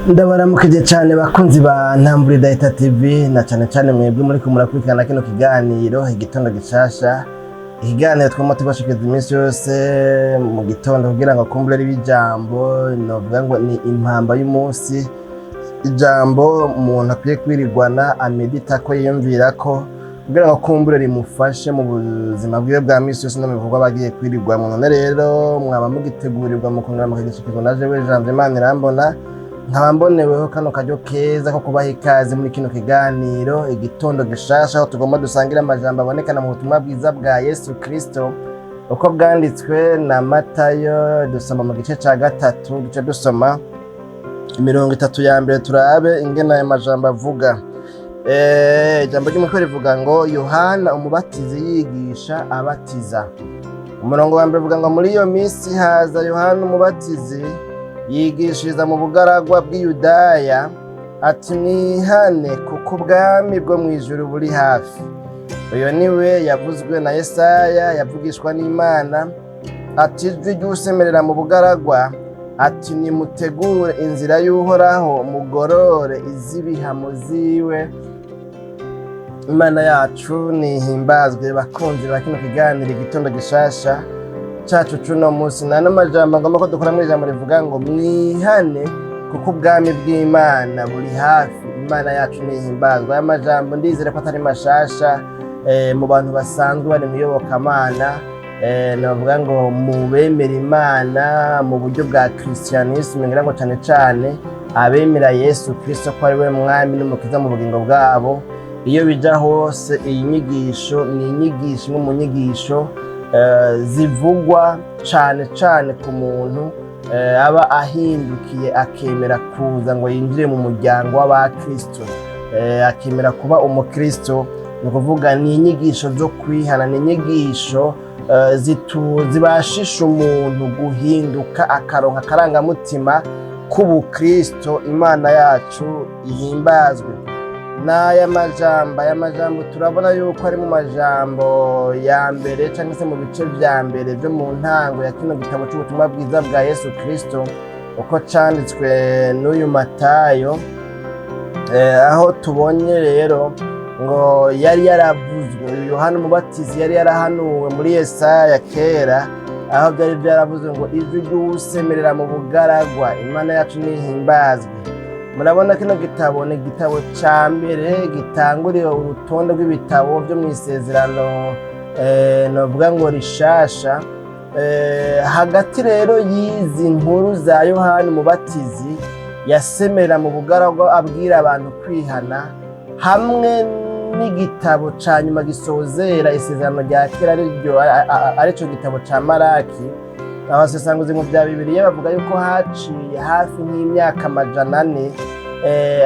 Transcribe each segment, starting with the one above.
Ndabaramukije cyane bakunzi ba Ntambure Data TV, na cyane cyane mwebwe muri ko murakurikirana kino kiganiro Igitondo Gishasha, ikiganiro twama tubashikiriza iminsi yose mu gitondo kugira ngo kumbure ribe ijambo novuga ngo ni impamba y'umunsi, ijambo umuntu akwiye kwirirwana amedita ko yiyumvira ko kugira ngo kumbure rimufashe mu buzima bwiwe bwa misi yose no mu bikorwa bagiye kwirirwamo. None rero mwaba mugitegurirwa mukongera mukagishikirizwa na jewe Janvier Manirambona, nkaba mboneweho kano karyo keza ko kubaha ikaze muri kino kiganiro Igitondo Gishasha, aho tugomba dusangire amajambo abonekana mu butumwa bwiza bwa Yesu Kristo uko bwanditswe na Matayo. Dusoma mu gice ca gatatu, duce dusoma imirongo itatu ya mbere, turabe ingene ayo majambo avuga. Ijambo ry'umutwe rivuga ngo Yohana Umubatizi yigisha abatiza. Umurongo wa mbere uvuga ngo: "Muri iyo minsi haza Yohana Umubatizi, yigishiriza mu bugaragwa bw'Iyudaya, ati: 'Mwihane, kuko ubwami bwo mu ijuru buri hafi.' Uyo ni we yavuzwe na Yesaya, yavugishwa n'Imana, ati: 'Ijwi ry'usemerera mu bugaragwa, ati: Nimutegure inzira y'Uhoraho, mugorore iz'ibihamo ziwe.'" Imana yacu nihimbazwe. Bakunzi ba kino kiganiro Igitondo Gishasha cacu cuno munsi, nta n'amajambo ngomba ko dukora muri ijambo rivuga ngo mwihane kuko ubwami bw'Imana buri hafi. Imana yacu nihimbazwe. Aya majambo ndizere ko atari mashasha mu bantu basanzwe bari mu iyobokamana, navuga ngo mu bemera Imana mu buryo bwa christianisme, ngira ngo cane cane abemera Yesu Kristo ko ari we mwami n'umukiza mu bugingo bwabo. Iyo bija hose, iyi nyigisho ni inyigisho imwe mu nyigisho zivugwa cane cane ku muntu aba ahindukiye, akemera kuza ngo yinjire mu muryango w'abakristo, akemera kuba umukristo. Ni ukuvuga ni inyigisho zo kwihana, ni inyigisho zibashisha umuntu guhinduka, akaronka akarangamutima k'ubukristo. Imana yacu ihimbazwe. N'aya majambo, aya majambo turabona yuko ari mu majambo ya mbere cyangwa se mu bice vya mbere byo mu ntango ya kino gitabo c'ubutumwa bwiza bwa Yesu Kristo uko canditswe n'uyu Matayo. Aho tubonye rero ngo yari yaravuzwe, uyu Yohana Umubatizi yari yarahanuwe muri Yesaya kera, aho byari byaravuzwe ngo ijwi ry'uwusemerera mu bugaragwa. Imana yacu nihimbazwe. Murabona kino gitabo ni igitabo ca mbere gitanguriye urutonde rw'ibitabo byo mu isezerano novuga ngo rishasha. Hagati rero y'izi nkuru za Yohani Umubatizi yasemerera mu bugaragwa abwira abantu kwihana, hamwe n'igitabo ca nyuma gisozera isezerano rya kera, arico gitabo ca Maraki, abasesanguzi mu bya Bibiliya bavuga yuko haciye hafi nk'imyaka 400,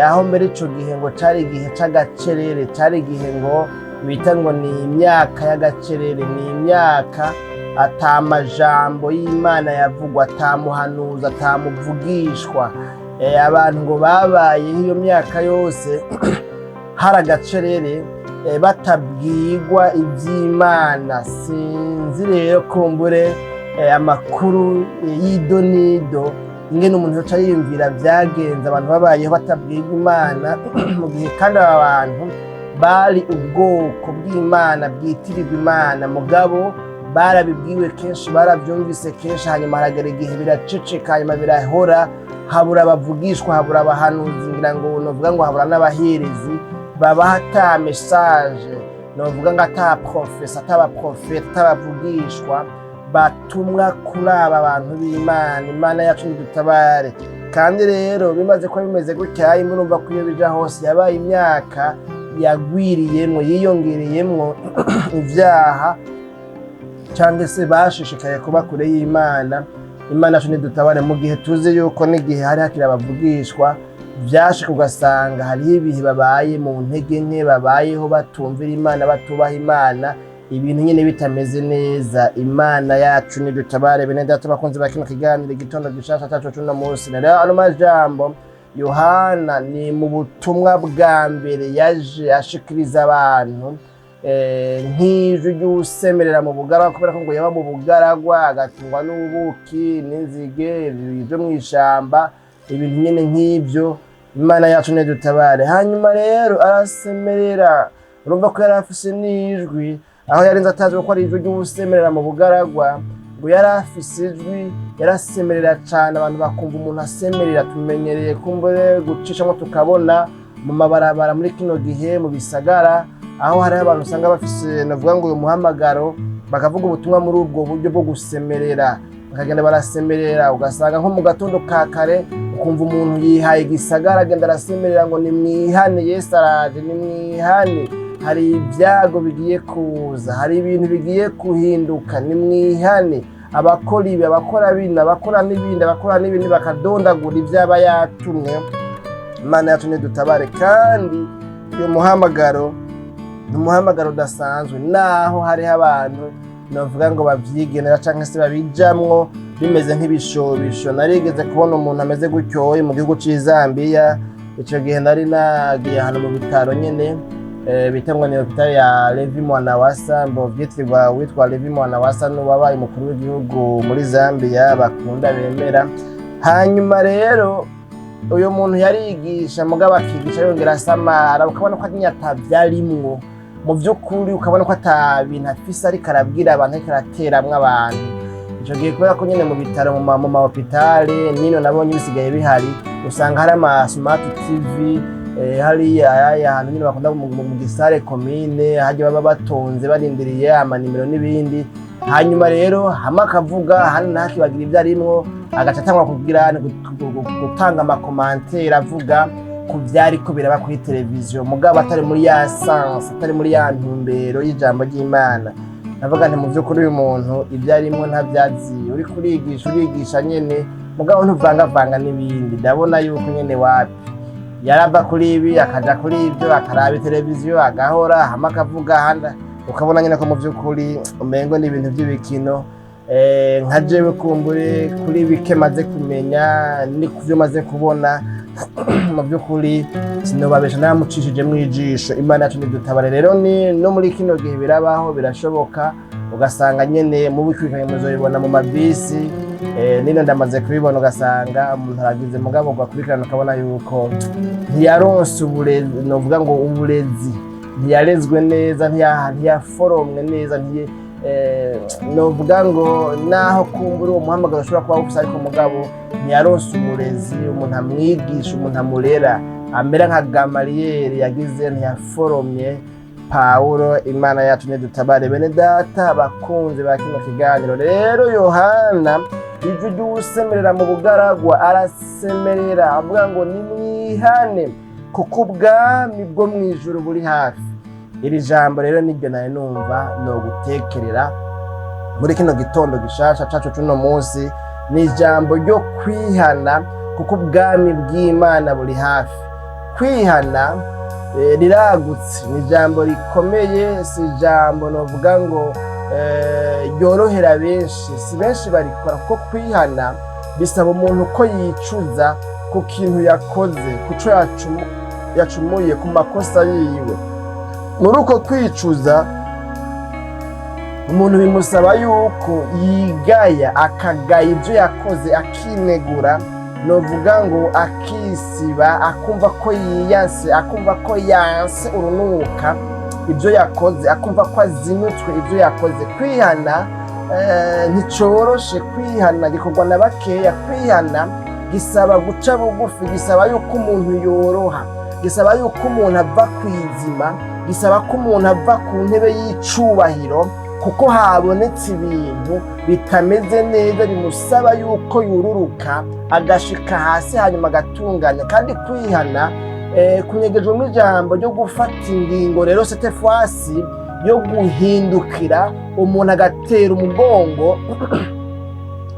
aho mbere ico gihe ngo cari igihe c'agacerere, cari igihe ngo bita ngo ni imyaka y'agacerere, ni imyaka ata majambo y'Imana yavugwa, atamuhanuzi, atamuvugishwa. Abantu ngo babayeho iyo myaka yose hari agacerere, batabwirwa iby'Imana. Sinzi rero kumbure amakuru y'idonido ingene umuntu yoca yiyumvira vyagenze abantu babayeho batabwirwa Imana, mu gihe kandi aba bantu bari ubwoko bw'Imana bwitirirwa Imana. Mugabo barabibwiwe kenshi, baravyumvise kenshi, hanyuma haragera igihe biraceceka, hanyuma birahora, habura abavugishwa, habura abahanuzi, ngira ngo novuga ngo habura n'abaherezi babaha ata message, novuga ngo ata prophétie, atabaprofeta, atabavugishwa batumwa kuri aba bantu b'Imana. Imana yacu nidutabare. Kandi rero bimaze kuba bimeze gutya, murumva ko iyo bija hose yabaye imyaka yagwiriyemwo, yiyongereyemwo ivyaha, cyangwa se bashishikaye kuba kure y'Imana. Imana yacu nidutabare. Mu gihe tuzi yuko n'igihe hari hakiri abavugishwa, vyashika ugasanga hariho ibihe babaye mu ntege nke, babayeho batumvira Imana, batubaha Imana, ibintu nyine bitameze neza. Imana yacu nidutabare. Bene data bakunzi ba kino kiganiro Igitondo Gishasha cacu cuno munsi, rero ano majambo Yohana ni mu butumwa bwa mbere yaje ashikiriza abantu, nk'ijwi ry'usemerera mu bugaragwa, kubera ko ngo yaba mu bugaragwa agatungwa n'ubuki n'inzige byo mu ishamba. Ibintu nyine nk'ibyo. Imana yacu ntidutabare. Hanyuma rero arasemerera, urumva ko yari afise n'ijwi, aho yarinze atazi ko ari ijwi ry'uwusemerera mu bugaragwa. Ngo yari afise ijwi, yarasemerera cyane, abantu bakumva umuntu asemerera. Tumenyereye kumbure gucishamo tukabona mu mabarabara muri kino gihe mu bisagara, aho hariho abantu usanga bafise, navuga ngo uyu muhamagaro, bakavuga ubutumwa muri ubwo buryo bwo gusemerera, bakagenda barasemerera. Ugasanga nko mu gatondo ka kare ukumva umuntu yihaye igisagara, agenda arasemerera ngo: "Nimwihane, Yesu araje, nimwihane, hari ibyago bigiye kuza, hari ibintu bigiye guhinduka, nimwihane." Abakora ibi, abakora bino, abakora n'ibindi, abakora n'ibindi, bakadondagura ibyo aba yatumwe. Imana yacu ntidutabare. Kandi uyu muhamagaro ni umuhamagaro udasanzwe, naho hariho abantu navuga ngo babyigenera cyangwa se babijamwo bimeze nk'ibishobisho. Narigeze kubona umuntu ameze gutyoye mu gihugu cy'i Zambia. Icyo gihe nari nagiye ahantu mu bitaro nyine, bita ngo ni hôpital ya Levy Mwanawasa, mbo byitwa witwa Levy Mwanawasa, n'uwabaye umukuru w'igihugu muri Zambia bakunda bemera. Hanyuma rero uyu muntu yarigisha, mugabo akigisha yongera asamara, ukabona ko atavyarimwo mu by'ukuri, ukabona ko ata bintu afise ariko arabwira abantu, ariko arateramwo abantu. Ico gihe kubera ko nyene mu bitaro, mu ma hôpital nino nabonye bisigaye bihari, usanga hari ama smart TV, hariya aya ahantu nyine bakunda mu gisare commune, hajya baba batonze barindiriye amanimero n'ibindi. Hanyuma rero hamwe akavuga, ahandi ntakibagira ibyo arimwo, agaca atangwa kugira gutanga ama commentaires, avuga ku vyariko biraba kuri televiziyo, mugabo atari muri ya sens, atari muri ya ntumbero y'ijambo ry'Imana. Navuga nti: "Mu vy'ukuri uyu muntu ibyo arimwo ntabyazi. Uriko urigisha, urigisha nyene, mugabo ntuvangavanga n'ibindi." Ndabona yuko nyene wapi, yarava kuri ibi akaja kuri ibyo, akaraba televiziyo, agahora hama akavuga ahandi, ukabona nyene ko mu vy'ukuri umengo ni ibintu vy'ibikino. Nka jewe kumbure kuri bike maze kumenya ni kuvyo maze kubona, mu by'ukuri sinobabesha naramucishijemwo ijisho. Imana yacu ntidutabare. Rero ni no muri kino gihe birabaho, birashoboka, ugasanga nyene mubikurikiranye muzobibona mu mabisi, nino ndamaze kubibona, ugasanga umuntu aragize, mugabo ugakurikirana ukabona yuko ntiyaronse uburezi, novuga ngo uburezi, ntiyarezwe neza, ntiyaforomwe neza, novuga ngo naho kumbura uwo muhamagaro ushobora kuba ufise, ariko mugabo ntiyaronse uburezi, umuntu amwigisha, umuntu amurera, amera nka Gamariyeri yagize ntiyaforomye Pawulo. Imana yacu ntidutabare. Bene data bakunzi ba kino kiganiro, rero Yohana, ijwi ry'uwusemerera mu bugaragwa, arasemerera avuga ngo: "Nimwihane, kuko ubwami bwo mu ijuru buri hafi." Iri jambo rero niryo nari numva no gutekerera muri kino gitondo gishasha cacu cuno munsi. Ni ijambo ryo kwihana kuko ubwami bw'Imana buri hafi. Kwihana riragutse, ni ijambo rikomeye, si ijambo novuga ngo ryorohera benshi, si benshi barikora, kuko kwihana bisaba umuntu ko yicuza ku kintu yakoze, ku co yacumuye, ku makosa yiwe. Muri uko kwicuza, umuntu bimusaba yuko yigaya, akagaya ibyo yakoze, akinegura, novuga ngo akisiba, akumva ko yiyanse, akumva ko yanse urunuka ibyo yakoze, akumva ko azinutswe ibyo yakoze. Kwihana nticoroshe, kwihana gikorwa na bakeya. Kwihana gisaba guca bugufi, gisaba yuko umuntu yoroha, gisaba yuko umuntu ava ku izima, gisaba ko umuntu ava ku ntebe y'icubahiro kuko habonetse ibintu bitameze neza, bimusaba yuko yururuka agashika hasi, hanyuma agatunganya. Kandi kwihana kunyegejwe ijambo ryo gufata ingingo rero cette fois-ci yo guhindukira, umuntu agatera umugongo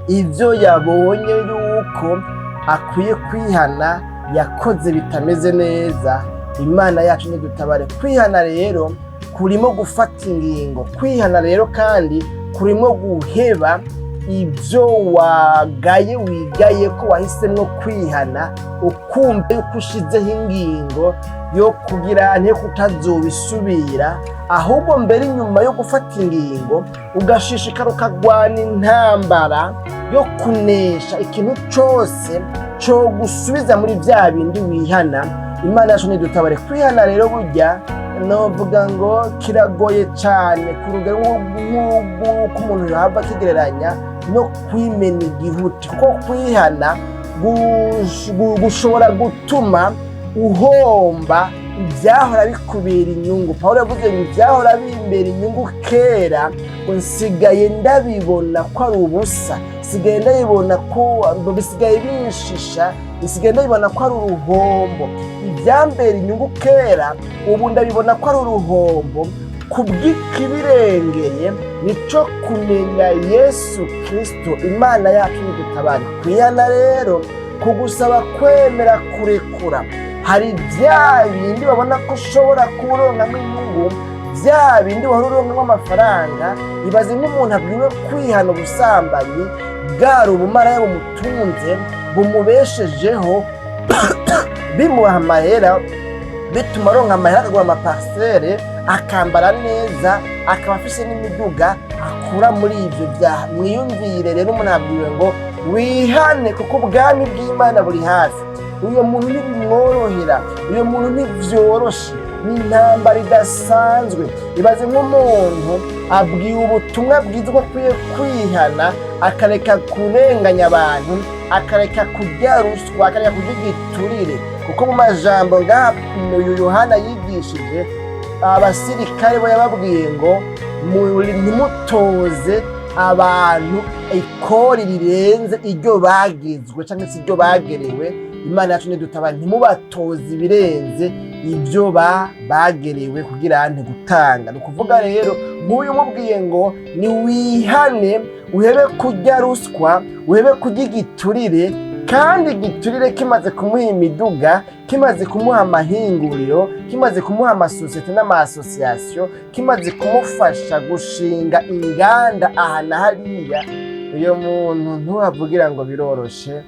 ibyo yabonye yuko akwiye kwihana yakoze bitameze neza. Imana yacu ntidutabare. Kwihana rero kurimo gufata ingingo. Kwihana rero kandi kurimo guheba ibyo wagaye, wigaye ko wahisemo kwihana, ukumva yuko ushizeho ingingo yo kugira ntiyo kutazobisubira. Ahubwo mbere, inyuma yo gufata ingingo, ugashishikara ukagwana intambara yo kunesha ikintu cyose. Cyo gusubiza muri bya bindi wihana. Imana yacu ntidutabare. Kwihana rero burya novuga ngo kiragoye cyane ku rugero nk'uko umuntu yahava akigereranya no kwimena igihuti, kuko kwihana gushobora gutuma uhomba ibyahora bikubera inyungu. Paul yavuze ngo ibyahora bimbera inyungu kera, ngo nsigaye ndabibona ko ari ubusa, nsigaye ndabibona ko bisigaye binshisha, nsigaye ndabibona ko ari uruhombo. Ibyambera inyungu kera, ubu ndabibona ko ari uruhombo ku bw'ikibirengeye, nico kumenya Yesu Kirisito. Imana yacu nidutabare. Kwihana rero kugusaba kwemera kurekura. Hari bya bindi babona ko ushobora kuba uronkamo inyungu, bya bindi wahora uronkamo amafaranga. Ibaze nk'umuntu abwiwe kwihana ubusambanyi, bwari ubumaraya bumutunze, bumubeshejeho, bimuha amahera, bituma aronka amahera, akagura ama parcelles, akambara neza, akaba afise n'imiduga akura muri ibyo byaha. Mwiyumvire rero umuntu abwiwe ngo wihane kuko ubwami bw'Imana buri hafi. Uyo muntu ntibimworohera, uyo muntu ntibyoroshe, ni intambara idasanzwe. Ibaze nk'umuntu abwiwe ubutumwa bwiza ko akwiye kwihana, akareka kurenganya abantu, akareka kurya ruswa, akareka kurya igiturire, kuko mu majambo ngaha uyu Yohana yigishije abasirikare bo, yababwiye ngo ntimutoze abantu ikori rirenze iryo bagizwe cyangwa se iryo bagerewe. Imana yacu nidutabara. Ntimubatoze ibirenze ibyo bagerewe kugira ntigutanga. Ni ukuvuga rero nk'uyu umubwiye ngo niwihane, uhebe kurya ruswa, uhebe kurya igiturire, kandi igiturire kimaze kumuha imiduga, kimaze kumuha amahinguriro, kimaze kumuha amasosiyete n'ama associations, kimaze kumufasha gushinga inganda aha na hariya, uyo muntu ntuhavugira ngo biroroshe.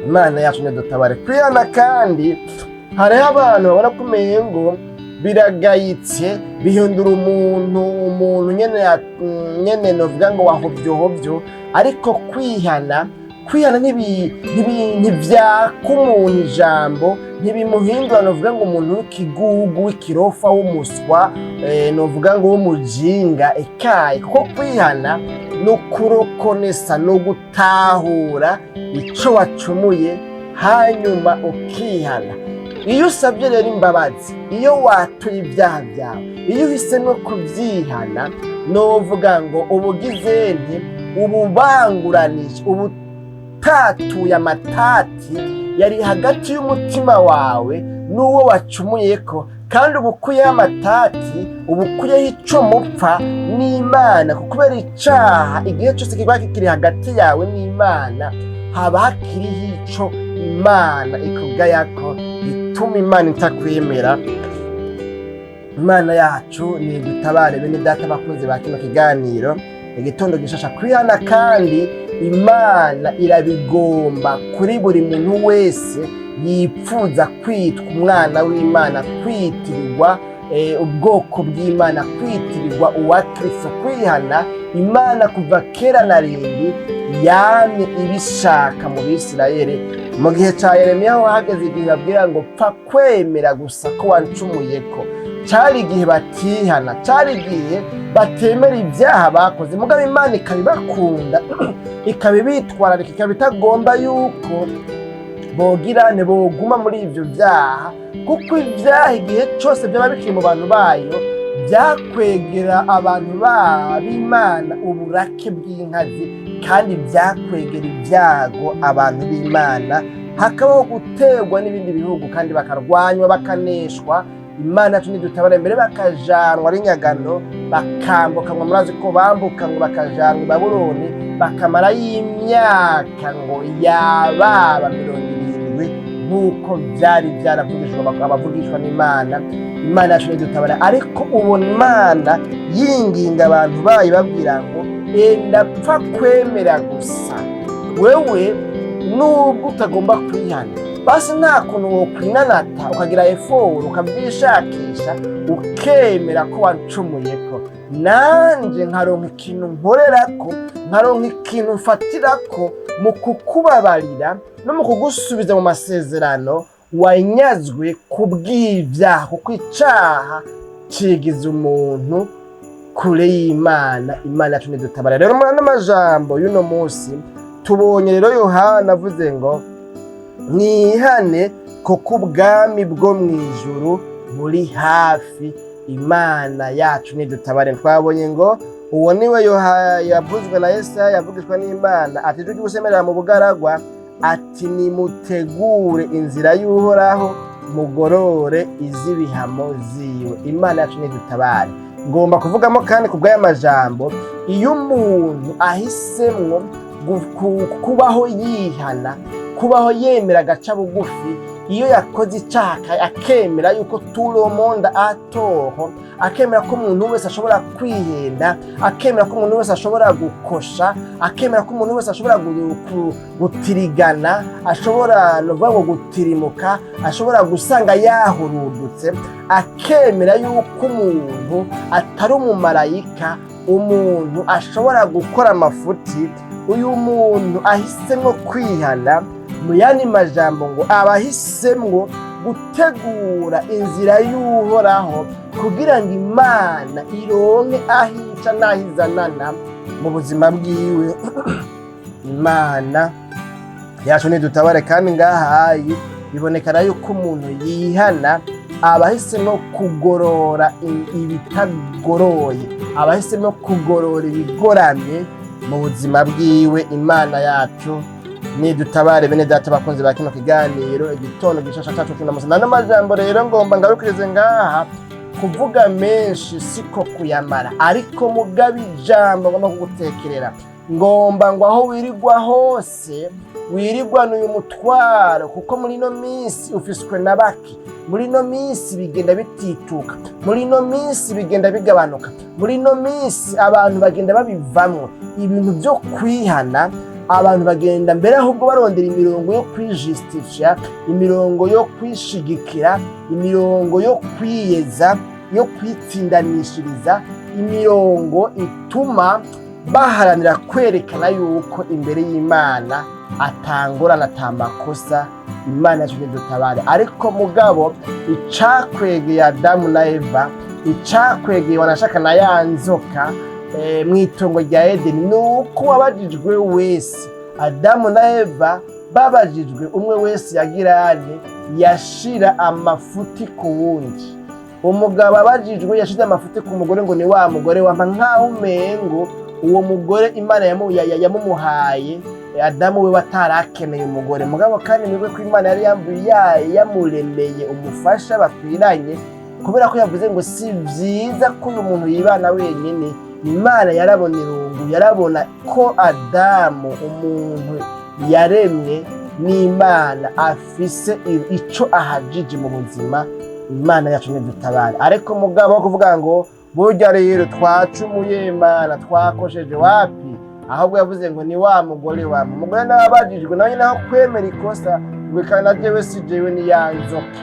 Imana yacu ntidutabare. Kwihana kandi, hariho abantu babona ko umengo biragayitse, bihindura umuntu umuntu nyene, nyene novuga ngo wahobyohobyo. Ariko kwihana ntivyaka umuntu ijambo, ntibimuhindura novuga ngo umuntu w'ikigugu, w'ikirofa, w'umuswa, novuga ngo w'umujinga ekaye, kuko kwihana ni ukurokonesa, ni ugutahura ico wacumuye, hanyuma ukihana. Iyo usabye rero imbabazi, iyo watuye ibyaha byawe, iyo uhisemo kubyihana, novuga ngo ubugize nti ububanguranije, ubutatuye amatati yari hagati y'umutima wawe n'uwo wacumuye ko, kandi uba ukuyeho amatati, uba ukuyeho ico mupfa n'Imana. Kuko kubera icaha, igihe cyose kiba kikiri hagati yawe n'Imana, haba hakiriho ico Imana ikugayako, gituma Imana itakwemera. Imana yacu ni dutabare. Bene data, abakunzi ba kino kiganiro Igitondo Gishasha, kwihana kandi Imana irabigomba kuri buri muntu wese yipfuza kwitwa umwana w'Imana, kwitirirwa ubwoko bw'Imana, kwitirirwa uwa Kristo. Kwihana, Imana kuva kera na rindi yamye ibishaka mu Bisirayeli. Mu gihe cya Yeremiya ho hageze igihe babwira ngo pfa kwemera gusa ko wancumuye ko. Cyari igihe batihana, cyari igihe batemera ibyaha bakoze, mugabo Imana ikabibakunda, ikabibitwararika, ikaba itagomba yuko bogirane boguma muri ibyo byaha, kuko ibyaha igihe cyose byaba bikiri mu bantu bayo byakwegera abantu b'Imana uburake bw'inkazi, kandi byakwegera ibyago abantu b'Imana, hakabaho guterwa n'ibindi bihugu, kandi bakarwanywa, bakaneshwa. Imana yacu nidutabara. Imbere bakajanwa ari nyagano, bakambuka ngo murazi ko bambuka ngo bakajanwa i Babuloni, bakamarayo imyaka ngo yababa 70, nk'uko byari byaravugishwa abavugishwa n'Imana. Imana yacu nidutabara. Ariko ubona Imana yinginga abantu bayo, babwira ngo enda pfa kwemera gusa. Wewe nubwo utagomba kwihana, basi nta kuntu wokwinanata, ukagira effort, ukabyishakisha, ukemera ko wancumuye ko, nanje nkaronka ikintu nkorerako, nkaronka ikintu mfatirako. Mu kukubabarira no mu kugusubiza mu masezerano wanyazwe ku bw'ibyaha, kuko icaha cigiza umuntu kure y'Imana. Imana yacu ntidutabara. Rero muri ano majambo y'uno munsi tubonye rero Yohana avuze ngo mwihane, kuko ubwami bwo mu ijuru buri hafi. Imana yacu ntidutabare. Twabonye ngo uwo niwe yavuzwe na Yesaya, yavugishwa n'Imana, ati ijwi ry'ugusemerera mu bugaragwa, ati nimutegure inzira y'Uhoraho, mugorore iz'ibihamo ziwe. Imana yacu ntidutabare. Ngomba kuvugamo kandi ku bw'aya majambo, iyo umuntu ahisemwo kubaho yihana, kubaho yemera agaca bugufi, iyo yakoze icaha akemera yuko tout le monde a tort, akemera ko umuntu wese ashobora kwihenda, akemera ko umuntu wese ashobora gukosha, akemera ko umuntu wese ashobora gutirigana, ashobora novuga ngo gutirimuka, ashobora gusanga yahurudutse, akemera yuko umuntu atari umumarayika, umuntu ashobora gukora amafuti, uyu muntu ahisemwo kwihana, mu yandi majambo ngo aba ahisemwo gutegura inzira y'Uhoraho kugira ngo Imana ironke aho ica n'aho izanana mu buzima bwiwe. Imana yacu ntidutabare. Kandi ngahayi bibonekana yuko umuntu yihana aba ahisemo kugorora ibitagoroye, aba ahisemo kugorora ibigoramye mu buzima bwiwe. Imana yacu nidutabare. Bene data bakunzi ba kino kiganiro Igitondo Gishasha cacu cuno musi, nano majambo rero ngomba ngarukirize ngaha. Kuvuga menshi siko kuyamara, ariko mugaba ijambo ngomba kugutekerera, ngomba ngo aho wirirwa hose wirigwana uyu mutwaro, kuko muri ino minsi ufiswe na bake. Muri ino minsi bigenda bitituka, muri ino minsi bigenda bigabanuka, muri ino minsi abantu bagenda babivamwo ibintu byo kwihana. Abantu bagenda mbere ahubwo barondera imirongo yo kwijustifia, imirongo yo kwishigikira, imirongo yo kwiyeza, yo kwitsindanishiriza, imirongo ituma baharanira kwerekana yuko imbere y'Imana atangorana, atamakosa. Imana yacu ntidutabare. Ariko mugabo icakwegeye Adamu na Eva, icakwegeye wanashaka na ya nzoka mw'itongo rya Edeni, ni uko wabajijwe wese, Adamu na Eva babajijwe, umwe wese yagirane yashira amafuti ku wundi. Umugabo abajijwe yashize amafuti ku mugore ngo ni wa mugore wampa, nkaho umengo uwo mugore Imana yamumuhaye, Adamu we atarakeneye umugore. Mugabo kandi nibwo ko Imana yari yamuremeye umufasha bakwiranye, kubera ko yavuze ngo si byiza ko uyu muntu yibana wenyine. Imana yarabona irungu, yarabona ko Adamu, umuntu yaremwe n'Imana, afise ico ahajije mu buzima. Imana yacu ntidutabare. Ariko mugabo wo kuvuga ngo burya rero twacumuye Imana, twakosheje, wapi, ahubwo yavuze ngo ni wa mugore wa umugore nawe abajijwe nawe nyine aho kwemera ikosa ngo na jewe si jewe, ni ya nzoka.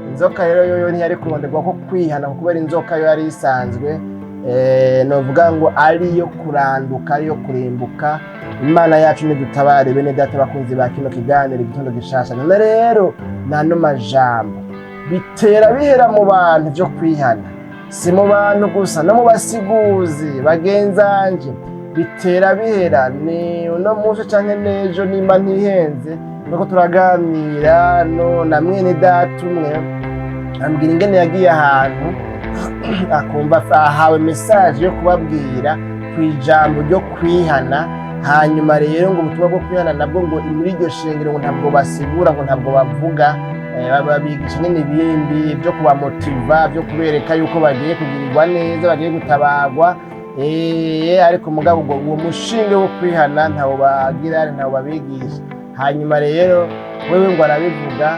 Inzoka rero yoyo ntiyari kuronderwa ko kwihana, kubera inzoka yo yari isanzwe novuga ngo ariyo kuranduka, ariyo kurimbuka. Imana yacu nidutabare. Bene data bakunzi ba kino kiganiro Igitondo Gishasha, none rero nano majambo bitera bihera mu bantu byo kwihana, si mu bantu gusa, no mu basiguzi bagenzanje bitera bihera. Ni uno munsi canke n'ejo nimba ntihenze, nuko turaganira no na mwene data umwe, ambwira ingene yagiye ahantu akumva ahawe message yo kubabwira ku ijambo ryo kwihana. Hanyuma rero ngo ubutumwa bwo kwihana nabwo ngo muri iryo shengero ngo ntabwo basigura, ngo ntabwo bavuga, babigisha nyine ibindi byo kubamotiva, byo kubereka yuko bagiye kugirirwa neza, bagiye gutabarwa, ariko mugabo ubwo uwo mushinge wo kwihana ntawo bagira, ntawo babigisha. Hanyuma rero wewe ngo arabivuga,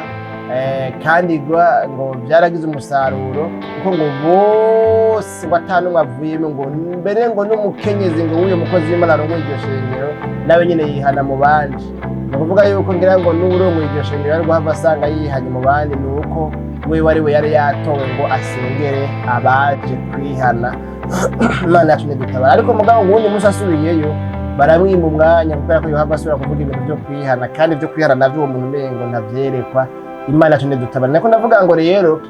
kandi ngo byaragize umusaruro, kuko ngo bose ngo atanumwe avuyemo, ngo mbere ngo n'umukenyezi ngo w'uyu mukozi w'Imana arongoye iryo shengero nawe nyine yihana mu bandi. Ni ukuvuga yuko ngira ngo n'uwurongoye iryo shengero yari guhava asanga yihanye mu bandi, ni uko wewe ari we yari yatowe ngo asengere abaje kwihana. Imana yacu ntidutabara. Ariko mugabo ngo uwundi munsi asubiyeyo Baramwima umwanya kubera ko yohava asubira kuvuga ibintu byo kwihana, kandi ibyo kwihana navyo uwo muntu umengo ntavyerekwa. Imana yacu ntidutabara. Niko ndavuga ngo rero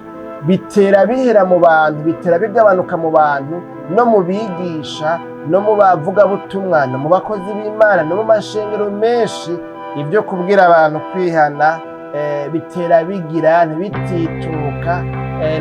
bitera bihera mu bantu, bitera bigabanuka mu bantu, no mu bigisha, no mu bavugabutumwa, no mu bakozi b'Imana, no mu mashengero menshi. Ibyo kubwira abantu kwihana bitera bigira ntibitituka,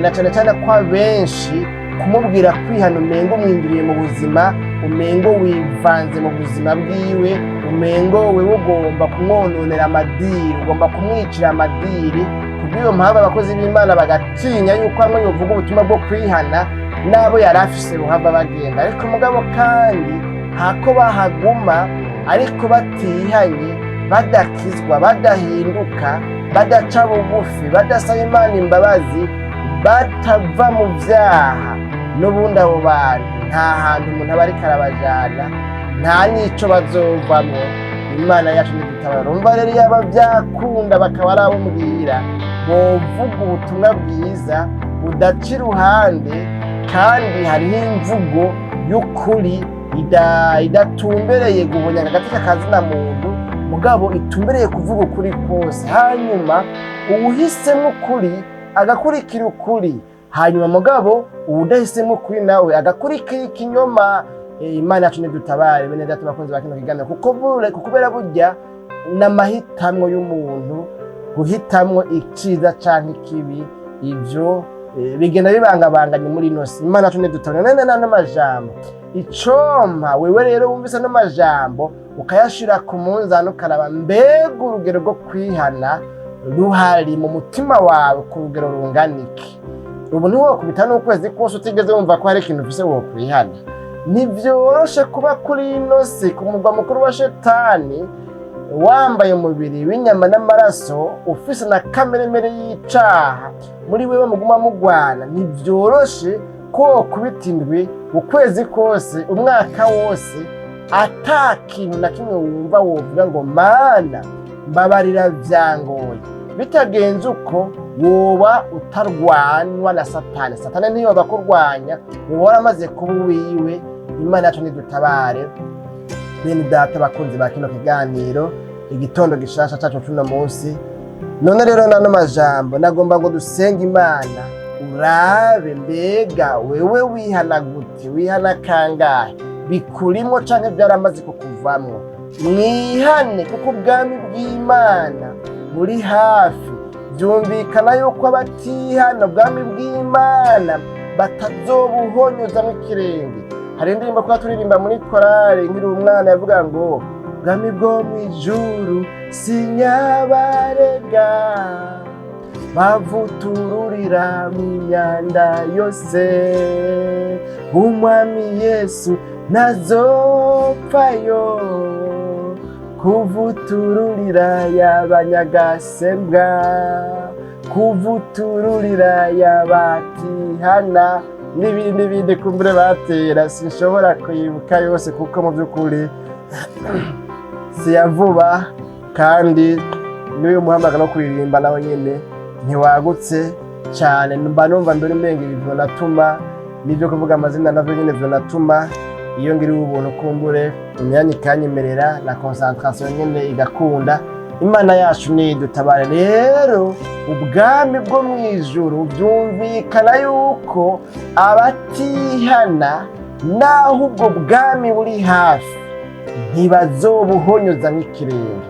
na cyane cyane ko abenshi kumubwira kwihana umengo umwinjiriye mu buzima, umengo wivanze mu buzima bwiwe, umengo wewe ugomba kumwononera amadiri, ugomba kumwicira amadiri. Kubw'iyo mpamvu abakozi b'Imana bagatinya yuko hamwe yovuga ubutumwa bwo kwihana, n'abo yari afise buhava bagenda. Ariko mugabo kandi hako bahaguma ariko batihanye, badakizwa, badahinduka, badaca bugufi, badasaba Imana imbabazi, batava mu vyaha, n'ubundi abo bantu nta hantu umuntu aba ariko arabajana, nta n'ico bazovamwo. Imana yacu ntidutabara. Umva rero, yaba byakunda bakaba ari abo mbwira bovuga ubutumwa bwiza budaca iruhande, kandi hariho imvugo y'ukuri idatumbereye guhonyanga agati k'akazina muntu, mugabo itumbereye kuvuga ukuri kose. Hanyuma uwuhisemo ukuri agakurikira ukuri, hanyuma mugabo uwudahisemo ukuri nawe agakurikira ikinyoma. Imana yacu ntidutabare, bene data bakunzi ba kino kiganiro, kuko kubera burya n'amahitamwo y'umuntu guhitamwo iciza canke ikibi, ivyo bigenda bibangabanganye muri ino si. Imana yacu ntidutabare. None n'amajambo icompa wewe rero wumvise ano majambo, ukayashira ku munzani, ukaraba mbega urugero rwo kwihana ruhari mu mutima wawe ku rugero rungana iki. Ubu ntiwokubita n'ukwezi kose utigeze wumva ko hari ikintu ufise wokwihana. Ntivyoroshe kuba kuri ino si, ku murwa mukuru wa Shetani, wambaye umubiri w'inyama n'amaraso, ufise na kameremere y'icaha muri wewe muguma mugwana. Ntivyoroshe ko wokubita indwi, ukwezi kose, umwaka wose, ata kintu na kimwe wumva wovuga ngo: "Mana, mbabarira, vyangoye." Bitagenze uko, woba utarwanwa na Satani. Satani ntiyoba akurwanya, woba waramaze kuba uwiwe. Imana yacu ntidutabare, bene data bakunzi ba kino kiganiro, Igitondo Gishasha cacu cuno munsi. None rero nano majambo nagomba ngo dusenge Imana. Urabe mbega wewe wihana gute, wihana kangahe, bikurimo canke byaramaze kukuvamwo. Mwihane kuko ubwami bw'Imana buri hafi. Byumvikana yuko abatihana ubwami bw'Imana batazobuhonyozamwo ikirenge. Hari indirimbo kuba turirimba muri korali nkiri umwana, yavuga ngo: "Ubwami bwo mu ijuru sinyabarega, bavutururira mu myanda yose, Umwami Yesu ntazopfayo kuvutururira y'abanyagasembwa, kuvutururira y'abatihana", n'ibindi n'ibindi kumbure batera. Sinshobora kuyibuka yose kuko mu by'ukuri si ya vuba, kandi n'uyu muhamagaro wo kuririmba nawe nyine ntiwagutse cyane. Mba numva mbere umenga ibi vyonatuma n'ibyo kuvuga amazina navyo nyine vyonatuma, iyo ngiriwe ubuntu kumbure imyanya ikanyemerera na concentration nyine igakunda. Imana yacu nidutabare. Rero ubwami bwo mu ijuru, byumvikana yuko abatihana, naho ubwo bwami buri hafi, ntibazobuhonyoza nk'ikirenge.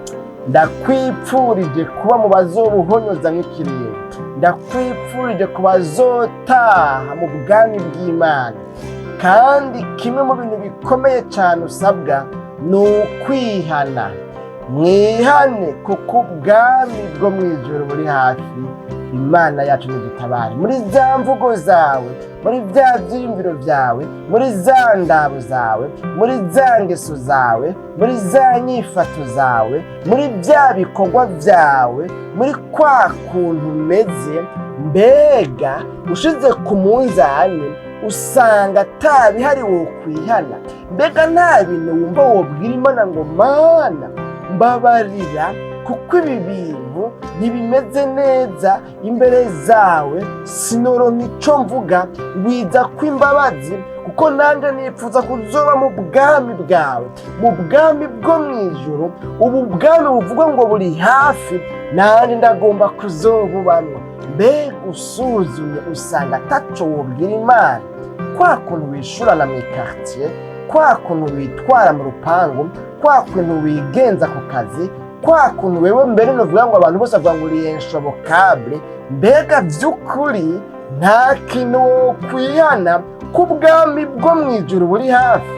Ndakwipfurije kuba mu bazobuhonyoza nk'ikirenge. Ndakwipfurije ku bazotaha mu bwami bw'Imana. Kandi kimwe mu bintu bikomeye cyane usabwa ni ukwihana. Mwihane kuko ubwami bwo mu ijuru buri hafi. Imana yacu nidutabare. Muri za mvugo zawe, muri bya byiyumviro byawe, muri za ndabo zawe, muri za ngeso zawe, muri za nyifato zawe, muri bya bikorwa byawe, muri kwa kuntu umeze, mbega ushize ku munzani usanga atabihari wokwihana? Mbega nta bintu wumva wobwira Imana ngo: "Mana, mbabarira, kuko ibi bintu ntibimeze neza imbere zawe, sinoronka icyo mvuga"? Wiza kw'imbabazi, kuko Kuko nanjye nifuza kuzoba mu bwami bwawe, mu bwami bwo mu ijuru. Ubu bwami buvugwa ngo buri hafi, nanjye ndagomba kuzobubamwo. Mbega usuzumye usanga ataco wobwira Imana? Kwa kuntu wishurana mu ikartier, kwa kuntu witwara mu rupangu, kwa kuntu wigenza ku kazi, kwa kuntu wewe mbere nuvuga ngo abantu bose bavuga ngo uri inshobokable, mbega vy'ukuri nta kintu wokwihana ko ubwami bwo mu ijuru buri hafi?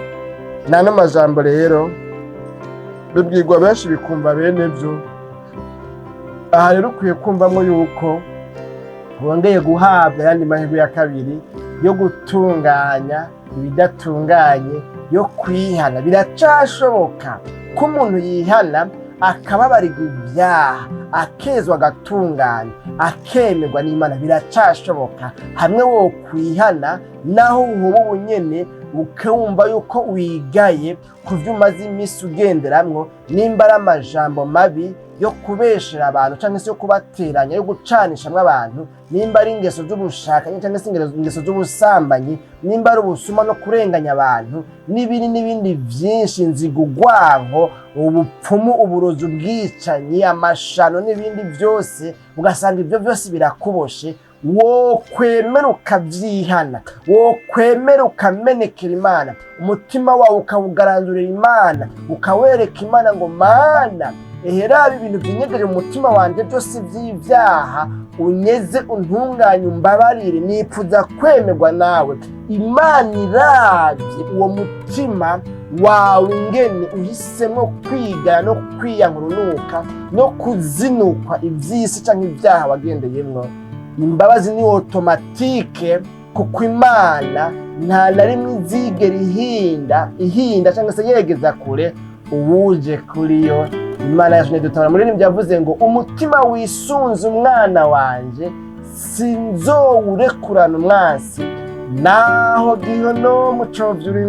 Nano majambo rero bibwirwa benshi bikumva bene byo. Aha rero ukwiye kumvamo yuko wongeye guhabwa ayandi mahirwe ya kabiri yo gutunganya ibidatunganye, yo kwihana. Biracashoboka ko umuntu yihana, akababarirwa ibyaha, akezwa, agatunganya, akemerwa n'Imana. Biracashoboka hamwe wo kwihana, naho uba ubunyene ukumva yuko wigaye ku byo umaze iminsi ugenderamwo, nimba ari amajambo mabi yo kubeshera abantu cyangwa se yo kubateranya, yo gucanishamwo abantu, nimba ari ingeso z'ubushakanyi cyangwa se ingeso z'ubusambanyi, nimba ari ubusuma no kurenganya abantu, n'ibindi n'ibindi byinshi, nzigo, urwanko, ubupfumu, uburozi, ubwicanyi, amashano n'ibindi byose, ugasanga ibyo byose birakuboshe, wokwemera ukabyihana, wokwemera ukamenekera Imana, umutima wawe ukawugaranzurira Imana, ukawereka Imana ngo: "Mana, eheraba ibintu byinyegeje mu mutima wanjye byose by'ibyaha, unyeze, untunganye, umbabarire, nipfuza kwemerwa nawe." Imana irabye uwo mutima wawe, ingene uhisemo kwigaya no kwiyanga urunuka no kuzinukwa iby'isi cyangwa ibyaha wagendeyemwo, imbabazi ni automatique, kuko Imana nta na rimwe izigera ihinda cyangwa se yegeza kure uwuje kuri yo. Imana yacu ntidutabara. Muririmbyi yavuze ngo: "Umutima wisunze umwana wanje sinzowurekurana umwansi, naho gihono mucovyi uri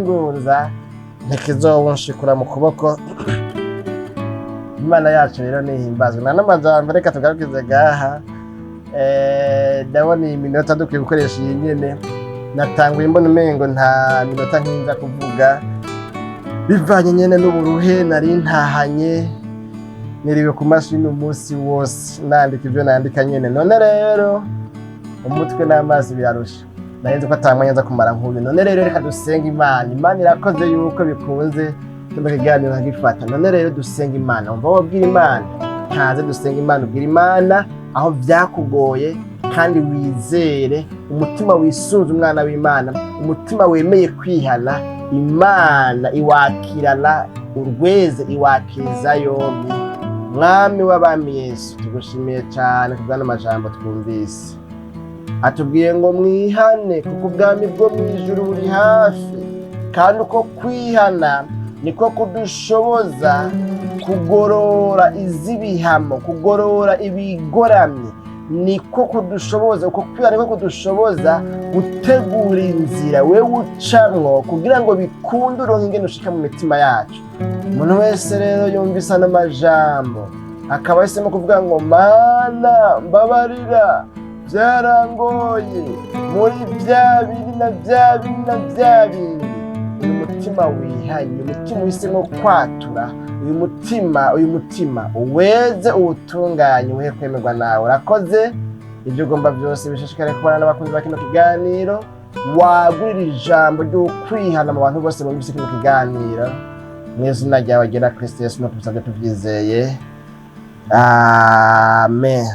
ntikizowunshikura mu kuboko." Imana yacu rero nihimbazwe. Nta n'amajambo, reka tugarukize gaha. Ndabona iyi minota dukwiye gukoresha iyi nyene. Natanguye mbona umengo nta minota nkinza kuvuga, bivanye nyene n'uburuhe nari ntahanye, niriwe ku mashini umunsi wose nandika ibyo nandika nyene. None rero umutwe n'amazi birarusha, narinzi ko ata mwanya nza kumara nk'uyu. None rero reka dusenga Imana. Imana irakoze yuko bikunze kino kiganiro nkagifata. None rero dusenga Imana. Wumva wabwira Imana? Ntaze dusenga Imana, ubwira Imana aho byakugoye, kandi wizere umutima wisunze umwana w'Imana, umutima wemeye kwihana. Imana iwakirana urweze, iwakiriza yombi. Mwami w'abami Yesu, tugushimiye cyane ku bw'ano majambo twumvise. Atubwiye ngo mwihane kuko ubwami bwo mu ijuru buri hafi, kandi uko kwihana niko kudushoboza kugorora iz'ibihamo, kugorora ibigoramye. Niko kudushoboza, uko kwihana niko kudushoboza gutegura inzira wewe ucamwo kugira ngo bikunde uronke ingene ushika mu mitima yacu. Umuntu wese rero yumvise ano majambo akaba ahisemo kuvuga ngo: "Mana, mbabarira, byarangoye muri bya bindi na bya bindi na bya bindi," uyu mutima wihanye, umutima uhisemo kwatura, uyu mutima uweze, uwutunganye, uhe kwemerwa nawe. Urakoze. Ibyo ugomba byose bishishikare kubana n'abakunzi ba kino kiganiro, wagurira ijambo ryo kwihana mu bantu bose bumvise kino kiganiro. Mu izina ryawe ryera Kristo Yesu no tubisabye tubyizeye, amen.